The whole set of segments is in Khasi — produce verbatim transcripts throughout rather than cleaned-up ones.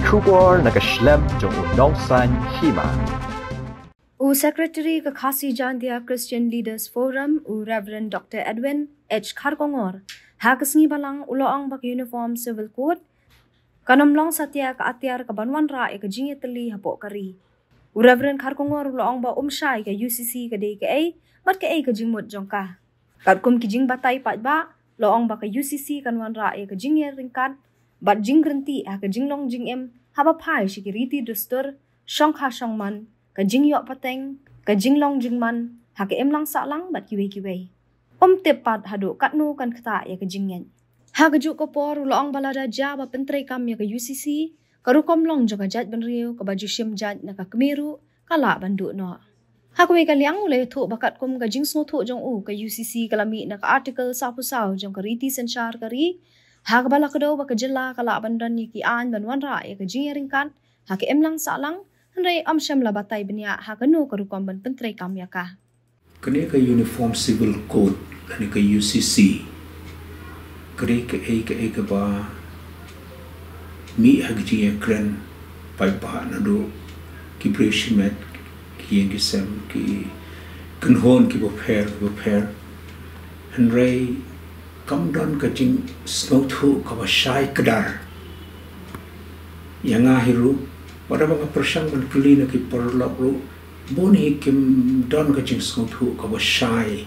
Khubor na ka shlem jong u nongsan hima. U Secretary ka Khasi Jaintia Christian Leaders Forum, u Reverend Doctor Edwin H Kharkongor, ha ka sngi Balang u la ong ba ka Uniform Civil Code kan ym long satia ka atiar ka ban wanrah ïa ka jingïatylli hapoh ka ri. U Reverend Kharkongor u la ong ba um shai ka U C C ka dei kaei bad kaei ka jingmut jong ka. Katkum ki jingbatai paidbah, la ong ba ka U C C kan wanrah ïa ka jingïaryngkat bad jingryntih ha ka jinglong jingim haba phai sha ki riti dustur, shongkha shongman, ka jingïoh pateng, ka jinglong jingman ha ka imlang sahlang bad kiwei kiwei. Um tip pat haduh katno kan ktah ïa ka jingngeit. Ha kajuh ka por u la ong ba lada jia ba pyntreikam ïa ka U C C, ka rukom long jong ka jaitbynriew kaba ju shim jait na ka kmie ruh ka lah ban duh noh. Ha kawei ka liang u la ïathuh ba katkum ka jingsngewthuh jong u, ka U C C ka la mih na ka Article sawphew saw jong ka Riti Synshar ka ri, ha kaba la kdew ba ka jylla ka lah ban don ïa ki aiñ ban wanrah ïa ka jingïaryngkat ha ka imlang sahlang, hynrei ym shym la batai bniah ha kano ka rukom ban pyntreikam ïa ka. Kane ka Uniform Civil Code, kane ka U C C, ka dei kaei kaei kaba mih ha ka jingïakren paidbah naduh ki briew shimet, ki ïing ki sem, ki kynhun kiba pher kiba pher. Hynrei kam don ka jingsngewthuh kaba shai kdar ïa nga hi ruh, wat haba nga pyrshang ban kylli na ki paralok ruh, bun hi kim don ka jingsngewthuh kaba shai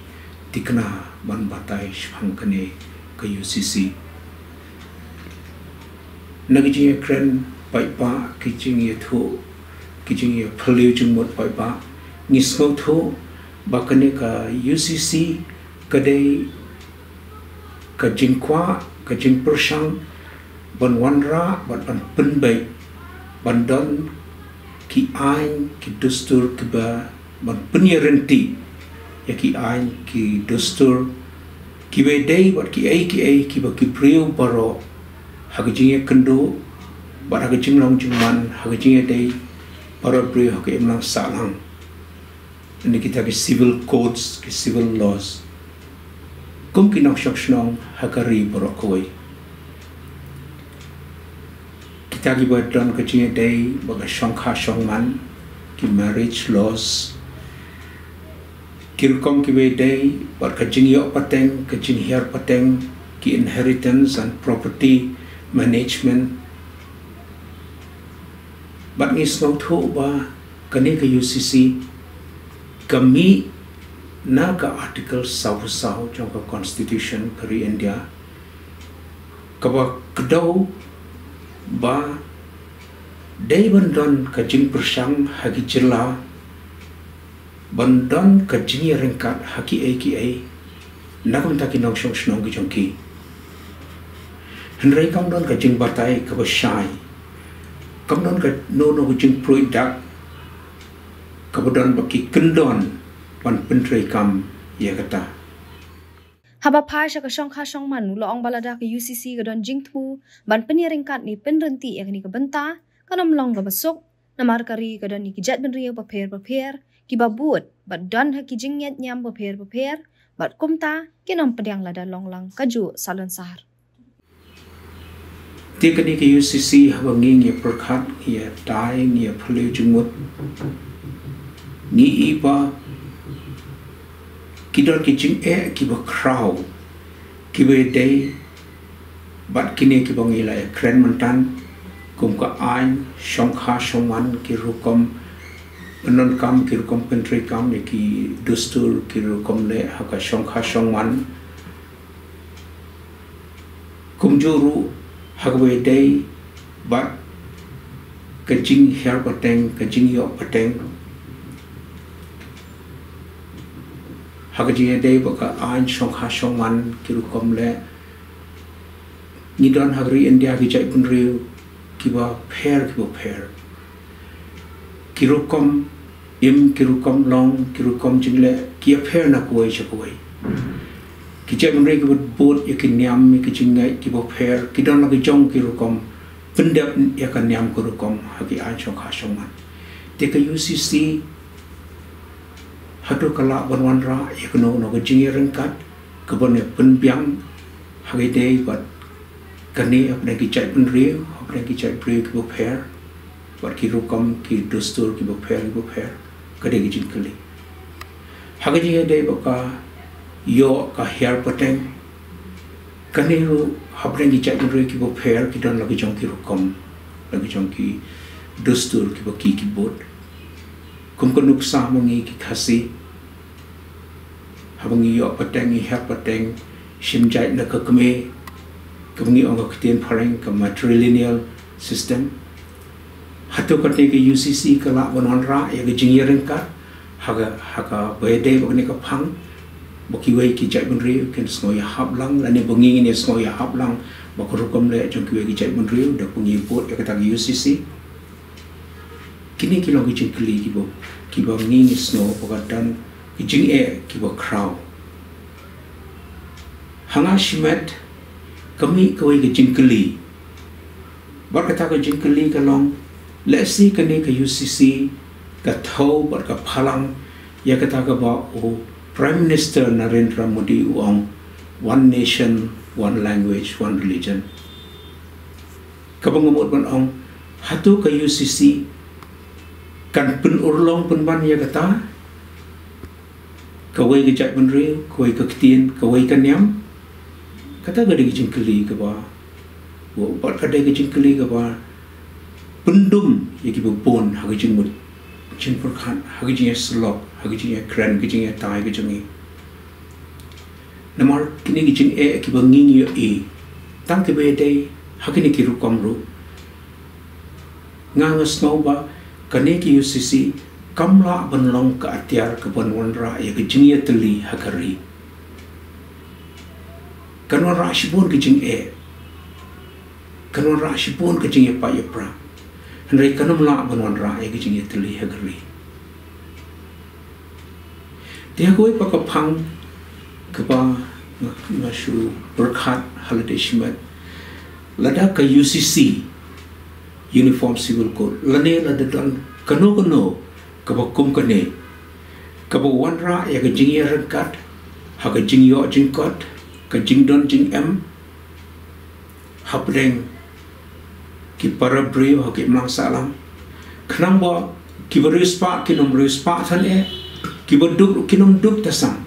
thikna ban batai shaphang kane ka U C C. Na ki jingïakren paidbah, ki jingïathuh, ki jingïaphylliew jingmut paidbah, ngi sngewthuh ba kane ka U C C ka dei ka jingkwah, ka jingpyrshang ban wanrah bad ban pynbeit ban don ki aiñ ki dustur kiba, ban pynïaryntih ïa ki aiñ ki dustur kiba dei bad kiei kiei kiba ki briew baroh ha ka jingïakynduh bad ha ka jinglong jingman, ha ka jingïadei baroh briew ha ka imlang sahlang. Ynda kita ki civil codes, ki civil laws, kum ki nongshong shnong ha ka ri baroh kawei. Kita kiba don ka jingïadei bad ka shongkha shongman, ki marriage laws, ki rukom kiba dei bad ka jingïoh pateng, ka jinghiar pateng, ki inheritance and property management. Bad ngi sngewthuh ba kane ka U C C ka mih na ka Article sawphew saw jong ka Constitution ka ri India, kaba kdew ba dei ban don ka jingpyrshang ha ki jylla ban don ka jingïaryngkat ha kiei kiei na ka bynta ki nongshong shnong ki jong ki. Hynrei kam don ka jingbatai kaba shai, kam don kano kano ka jingpluid dak kaba don ba ki kyndon ban pyntreikam ïa kata. Haba phai sha ka shongkha shongman, u la ong ba lada ka U C C ka don jingthmu ban pynïaryngkat ne pynryntih ïa kane ka bynta, kan ym long kaba suk, namar ka ri ka don ïa ki jaitbynriew bapher bapher kiba bud bad don ha ki jingngeit niam bapher bapher, bad kumta kin ym pdiang lada long lang kajuh salonsar. Te kane ka U C C haba ngi ngi pyrkhat, ngi ïa tai, ngi ïa phylliew jingmut, ngi i ba ki don ki jingeh kiba khraw kiba dei bad kine kiba ngi la ïakren mynta, kum ka aiñ shongkha shongman, ki rukom pyndonkam, ki rukom pyntreikam ïa ki dustur, ki rukom leh ha ka shongkha shongman, kumjuh ruh ha kaba dei bad ka jinghiar pateng, ka jingïoh pateng, ha ka jingïadei bad ka aiñ shongkha shongman, ki rukom leh. Ngi don ha ka ri India ki jaitbynriew kiba pher kiba pher, ki rukom im, ki rukom long, ki rukom jingleh ki ïapher na kawei sha kawei. Ki jaitbynriew kiba bud ïa ki niam, ïa ki jingngeit kiba pher, ki don la ki jong ki rukom pyndep ïa ka niam ka rukom ha ki aiñ shongkha shongman. Te ka U C C hato ka lah ban wanrah ïa kano kano ka jingïaryngkat kaban ïa pynbiang ha ka dei bad Kane hapdeng ki jaitbynriew, hapdeng ki jaitbynriew kiba pher, bad ki rukom ki dustur kiba pher kiba pher, ka dei ka jingkylli. Ha ka jingïadei bad ka ïoh ka hiar pateng, kane ruh hapdeng ki jaitbynriew kiba pher ki don la ki jong ki rukom, la ki jong ki dustur kiba ki ki bud. Kum ka nuksa ma ngi ki Khasi, haba ngi ïoh pateng, ngi hiar pateng, shim jait na ka kmie, kaba ngi ong ka ktien phareng ka matrilineal system. Hato kane ka U C C ka lah ban wanrah ïa ka jingïaryngkat ha ka, ha kaba ïadei bad kane ka phang, ba kiwei ki jaitbynriew kin sngew ïahap lang, lane ba ngi ngin ïa sngew ïahap lang bad ka rukom leh jong kiwei ki jaitbynriew da ba ngi bud ïa kata ka U C C? Kine ki long ki jingkylli kiba, kiba ngi ngi sngew ba ka don ki jingeh kiba khraw. Ha nga shimet ka mih kawei ka jingkylli. Bad kata ka jingkylli ka long, lehse kane ka U C C ka thew bad ka phalang ïa kata kaba u Prime Minister Narendra Modi u ong, "One nation, one language, one religion." Kaba nga mut ban ong, hato ka U C C kan pynurlong pynban ïa kata? Kawei ka jaitbynriew, kawei ka ktien, kawei ka niam? Kata ka dei ka jingkylli kaba, bad ka dei ka jingkylli kaba pyndum ïa kiba bun ha ka jingmut jingpyrkhat, ha ka jingïasyllok, ha ka jingïakren, ka jingïatai ka jong ngi. Namar kine ki jingeh kiba ngi ngi ïohi, tang kiba ïadei ha kine ki rukom ruh, nga nga sngew ba kane ka U C C kam lah ban long ka atiar kaban wanrah ïa ka jingïatylli ha ka ri. Kan wanrah shibun ka jingeh, kan wanrah shibun ka jingïapait ïapra, hynrei kan ym lah ban wanrah ïa ka jingïatylli ha ka ri. Te ha kawei pat ka phang kaba nga, nga shu pyrkhat ha lade shimet, lada ka U C C, Uniform Civil Code, lane lada don kano kano kaba kum kane, kaba wanrah ïa ka jingïaryngkat ha ka jingïoh jingkot, ka jingdon jingem hapdeng ki para briew ha ki imlang sahlang, khnang ba kiba riewspah kin ym riewspah than eh, kiba duk kin ym duk tasam.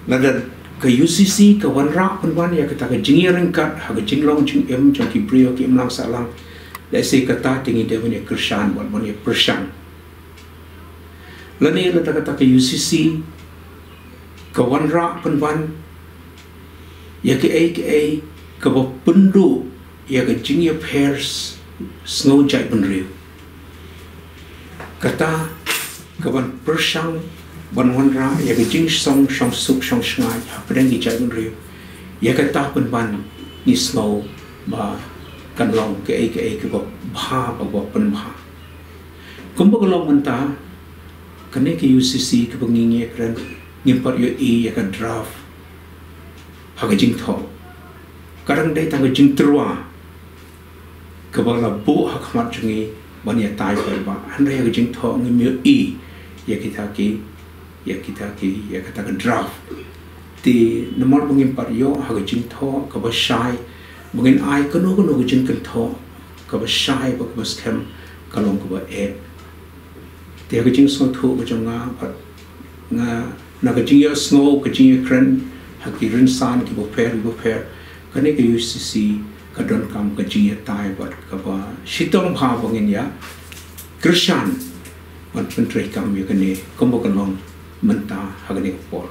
Lada ka U C C ka wanrah pynban ïa kata ka jingïaryngkat ha ka jinglong jingem jong ki briew ha ki imlang sahlang, lehse kata te ngi dei ban ïakyrshan bad ban ïapyrshang. Lane lada kata ka U C C ka wanrah pynban ïa kaei kaei kaba pynduh ïa ka jingïapher s-, sngew jaitbynriew, kata kaban pyrshang ban wanrah ïa ka jingsong shong suk shong shngaiñ hapdeng ki jaitbynriew, ïa kata pynban ngi sngew ba kan long kaei kaei kaba bha, ba, ba pynbha. Kumba ka long mynta, kane ka U C C kaba ngi ngi ïakren, ngim pat ïohi ïa ka draft ha ka jingthoh. Ka dang dei tang ka jingtyrwa kaba la buh ha khmat jong ngi ban ïatai paidbah, hynrei ha ka jingthoh ngim ïohi ïa kita ki, ïa kita ki, ïa kata ka draft. Te namar ba ngim pat ïoh ha ka jingthoh kaba shai, ba ngin ai kano kano ka jingkynthoh kaba shai bad kaba skhem, ka long kaba eh. Te ha ka jingsngewthuh ka jong nga, bad nga, na ka jingïasngew, ka jingïakren ha ki rynsan kiba pher kiba pher, kane ka U C C ka donkam ka jingïatai bad kaba shitom bha ba ngin ïakyrshan ban pyntreikam ïa kane kumba ka long mynta ha kane ka por.